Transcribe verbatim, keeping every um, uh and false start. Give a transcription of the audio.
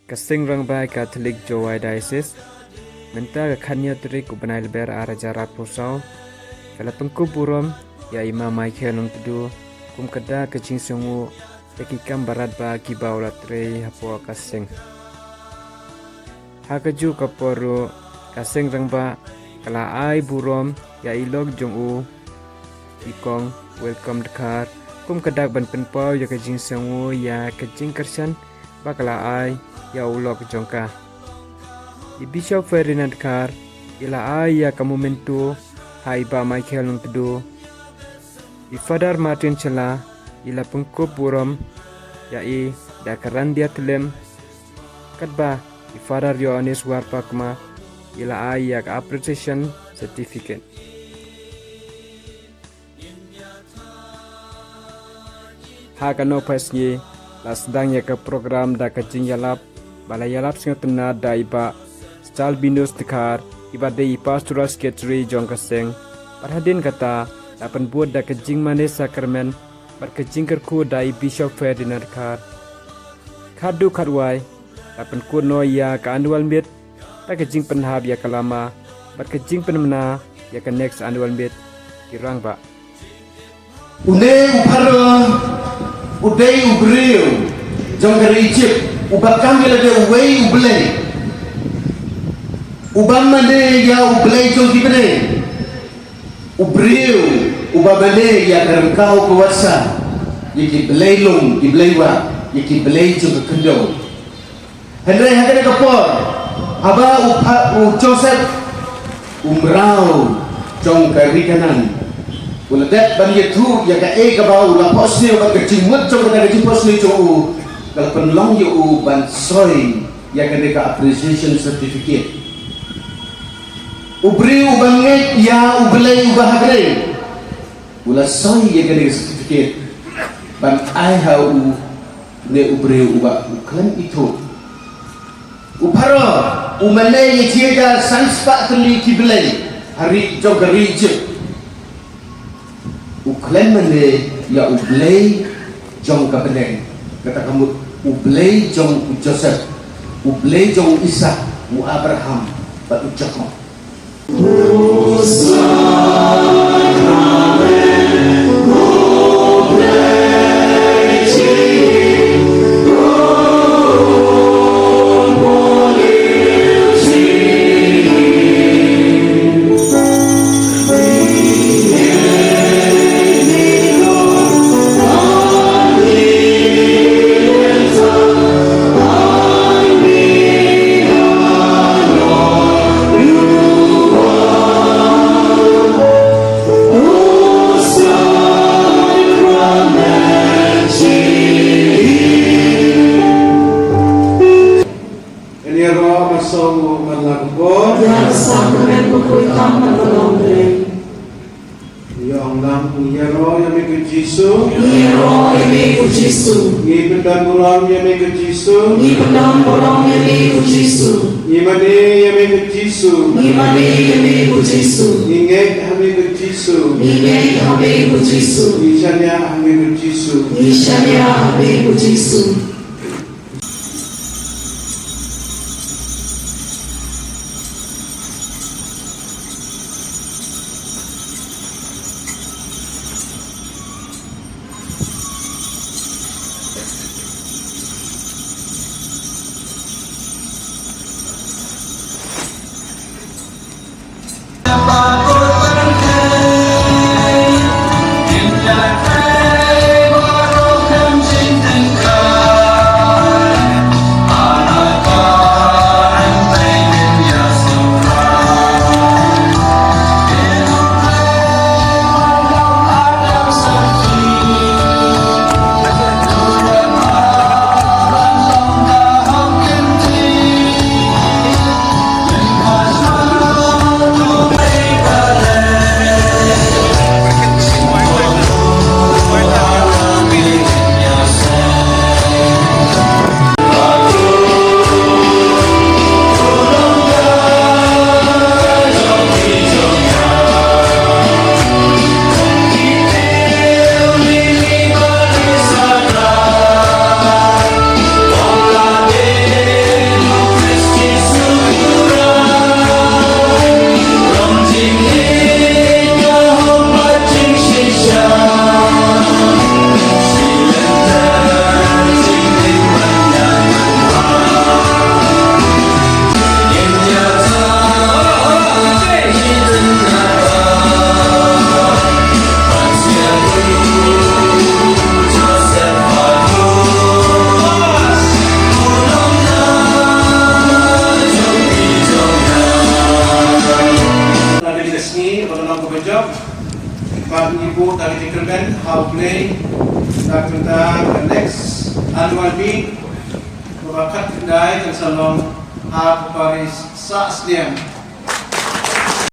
Ka Seng Rangbah Katholik Jowai Diocese, mynta ka khatnïa tarik u bnai Lber ar hajar arphew saw, ka la pynkup burom ïa i Ma Michael Nongtdu kum ka dak ka jingsngewnguh ïa ki kam barat ba kiba u la trei hapoh ka seng. Ha kajuh ka por ruh ka Seng Rangbah ka la ai burom ïa i lok jong u, i Kong Welcome Dkhar, kum ka dak ban pynpaw ïa ka jingsngewnguh ïa ka jingkyrshan ba ka la ai ïa u lok jong ka. I Bishop Ferdinand Dkhar i la ai ïa ka memento ha i Bah Michael Nongtdu. I Father Martin Shylla i la pynkup burom ïa i da ka randia thlem, katba i Father Ïoannis Warpakma i la ai ïa ka appreciation certificate. Ha ka nongpait sngi la sdang ïa ka program da ka jingïalap ba la ïalap sngewtynnad da i Bah Stalbinus Dkhar, iba dei i Pastoral Secretary jong ka seng. Bad hadien kata la pynbud da ka jingmane sakramen bad ka jingkyrkhu da i Bishop Ferdinand Dkhar. Khatduh khatwai la pynkut noh ïa ka annual meet da ka jingpynhap ïa ka lama bad ka jingpynmyna ïa ka next annual meet ki rangbah. Une u Pharaoh u dei u briew jong ka ri Ijipt uba kam ïa lade uwei u blei, uba mane ïa u blei jong ki bneng. U briew uba mane ïa ka ryngkaw ka watsa, ïa ki blei lum, ki blei wah, ïa ki blei jong ka khyndew. Hynrei ha kane ka por, haba u Pha-, u Joseph, u mraw jong ka ri Kanaan, u la dep ban ïathuh ïa kaei kaba u la phohsniew bad ka jingmut jong kata ka jingphohsniew jong u ka la pynlong ïa u ban soi ïa kane ka appreciation certificate. U briew uba ngeit ïa u Blei uba ha bneng u la soi ïa kane ka certificate ban ai ha u, ne u briew uba u khlem ithuh. U Pharaoh u mane ïa ki hajar san spah tylli ki blei ha ri jong ka ri Ijipt. U khlem mane ïa u Blei jong ka bneng, kata ka mut u Blei jong u Joseph, u Blei jong u Isaak, u Abraham bad u Jakob. Ïaroh, ïa ka sakramen bakhuid tam bad ka longdrem. Ïa, ong lang, ngi ïaroh ïa me ko Jisu. Ngi ïaroh ïa me ko Jisu. Ngi pyndonburom ïa me ko Jisu. Ngi pyndonburom ïa me ko Jisu. Ngi mane ïa me ko Jisu. Ngi mane ïa me ko Jisu. Ngi ngeit ha me ko Jisu. Ngi ngeit ha me ko Jisu. Ngi shaniah ha me ko Jisu. Ngi shaniah ha me ko Jisu. Ban ïa buh da ka jingkyrmen ha U Blei da kata ka next annual meet kaba khatkhyndai kan sa long ha ka parish Sahsniang.